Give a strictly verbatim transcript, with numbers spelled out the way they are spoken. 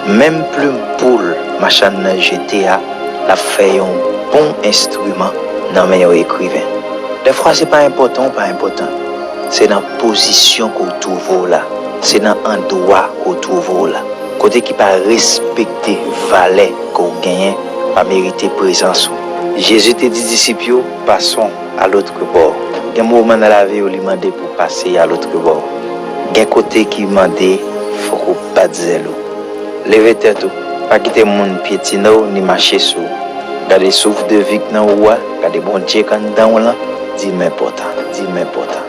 Menm plim poul machann nan jete a, l ap fè yon bon enstriman nan men yon ekriven. Dèfwa, se pa enpòtan ou pa enpòtan. Se nan pozisyon ke w twouve w la. Se nan andwa ke w twouve w la. Kote ki pa respekte valè ke w genyen, pa merite prezans ou. Jezi te di disip yo, passons à l'autre bord. Gen moman nan lavi w li mande pou w pase a lotribò. Gen kote ki mande fòk ou bat zèl ou. Leve tèt ou. Pa kite moun pyetine w ni mache sou ou. Gade souf de vi k nan ou a, gade Bondye k anndan w lan, di m enpòtan, di m enpòtan.